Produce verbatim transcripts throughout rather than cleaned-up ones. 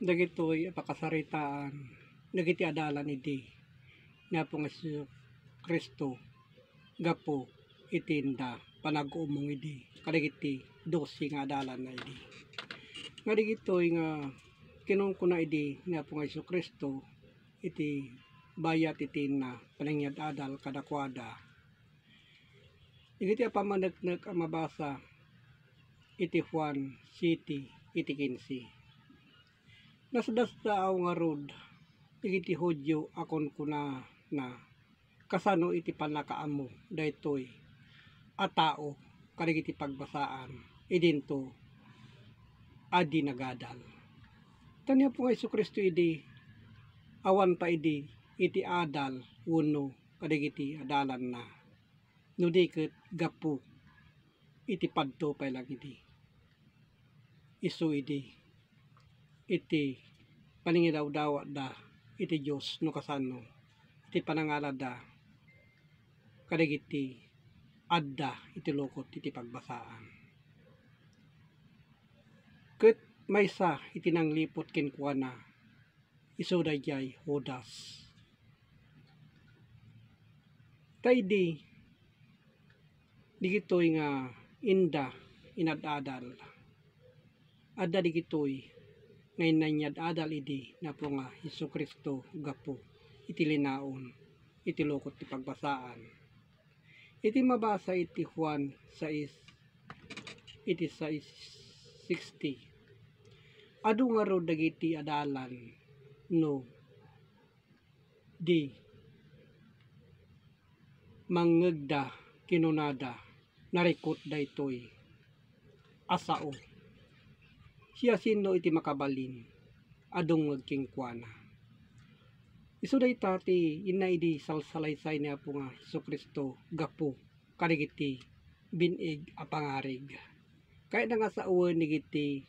dagitoy a pakasaritaan dagiti adalan idi ni Apo nga Jesu-Cristo gapu iti inda panag-umong idi kadagiti dose nga adalanna idi. Nga dagitoy nga kinunkuna idi ni Apo nga Jesu-Cristo iti bayat iti inna panangyad-adal kadakuada. Dagiti a pammaneknek a mabasa iti Juan siete iti kinse. Nasdasdaaw ngarud dagiti Judio a kunkunana kasano iti pannakaammo daytoy a tao kadagiti pagbasaan idinto a di nagadal. Ta ni Apo nga Jesu-Cristo idi, awan pay idi iti adal wenno kadagiti adalanna, no di ket gapu iti padto pay lang idi. Isu idi iti panangidawdawatda iti Dios no kasano iti panangalada kadagiti adda iti lukot iti pagbasaan. Ket maysa iti nangliput kenkuana, isu daydiay Judas. Ta idi digitoy nga inda inad-adal, adda digitoy nga inanyad-adal idi ni Apo nga Jesu-Cristo gapu iti linaon iti lukot ti pagbasaan. Iti mabasa iti Juan sais, iti sais sixty, adu ngarud dagiti adalan no di mangngegda, kinunada, narikut daytoy a sao. Siasino iti makabalin a dumngeg kenkuana? Isu dayta ti inna idi salsalaysay ni Apo nga Jesu-Cristo gapu kadagiti bin-ig a pangarig. Kayatna nga sawen dagiti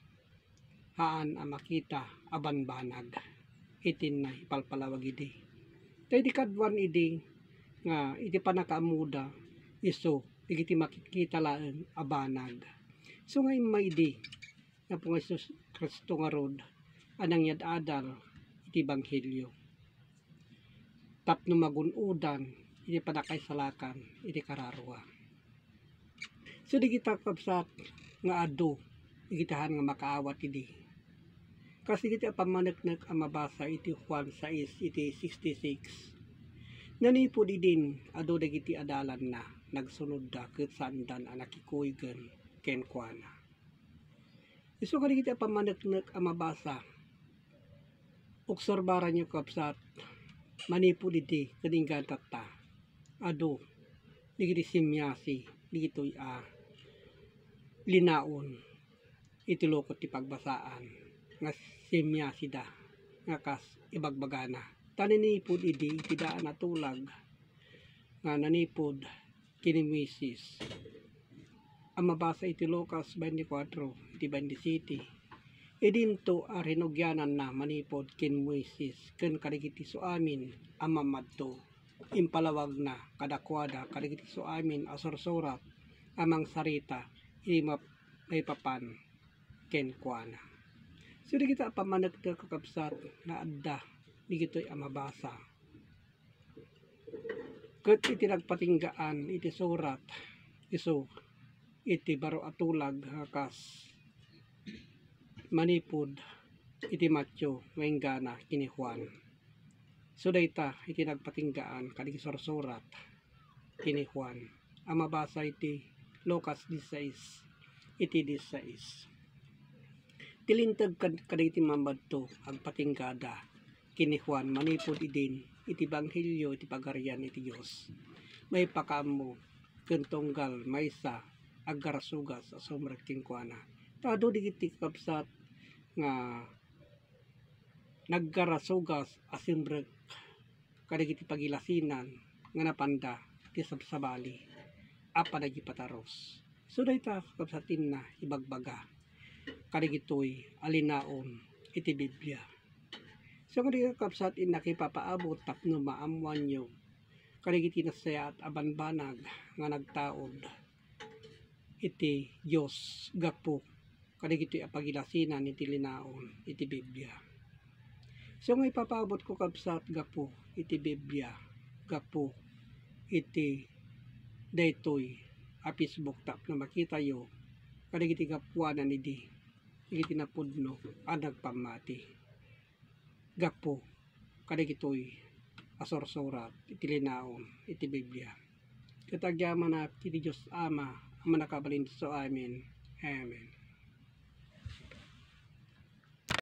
haan a makita a banbanag iti inna ipalpalawag idi. Ta idi kaduan idi nga iti pannakaammoda isu dagiti makikita laeng a banag. Isu nga immay idi ni Apo nga Jesu-Cristo ngarud a nangyad-adal iti ebanghelio tapno magun-odan iti pannakaisalakan iti kararua. So, dagita, kabsat, nga adu dagiti haan nga makaawat idi. Kas dagiti a pammaneknek a mabasa iti Juan sais iti sixty-six, nanipud idin adu dagiti adalanna, nagsunodda ket saandan a nakikuygen kenkuana. Isu kadagiti a pammaneknek a mabasa, obserbaranyo, kabsat, manipud idi ken inggana tatta, adu dagiti simmiasi dagitoy a linaon iti lukot ti pagbasaan nga simmiasida nga kas ibagbagana. Ta nanipud idi iti daan a tulag nga nanipud ken ni Moises a mabasa iti Lucas twenty-four iti twenty-seven. Idinto a rinugiananna manipud ken Moises ken kadagiti suamin a mamadto. Impalawagna kadakuada kadagiti suamin a sursurat a mangsarita iti map-, maipapan kenkuana. So, dagita a pammaneknek, kakabsat, nga adda dagitoy a mabasa. Ket iti nagpatinggaan iti surat, isu iti baro a tulag nga kas manipud iti Mateo nga inggana ken ni Juan. So, dayta iti nagpatinggaan kadagiti sursurat ken ni Juan a mabasa iti Lucas disisais iti disisais. Ti linteg kad-, kadagiti mamadto agpatinggada ken ni Juan manipud idin iti ebanghelio iti Pagarian iti Dios. Maipakaammo ken tunggal maysa aggarasugas a sumrek kenkuana. Ta adu dagiti kakabsat nga naggarasugas a simrek kadagiti pagilasinan nga napanda ti sabsabali a panagipatarus. So, dayta, kakabsat, inna ibagbaga kadagitoy a linaon iti Biblia. So, kadagiti kakabsat, inna kipapaabut tapno maammoanyo kadagiti nasayaat a banbanag nga nagtaud iti Dios gapu kadagitoy a pagilasinan iti linaon iti Biblia. So nga ipapabot ko, kabsat, gapu iti Biblia, gapu iti daytoy a Facebook tapno makitayo kadagiti gapuanan idi, dagiti napudno a nagpammati gapu kadagitoy a sursurat iti linaon iti Biblia. Ket agyamanak iti Dios Ama a mannakabalin isu amin. Amen.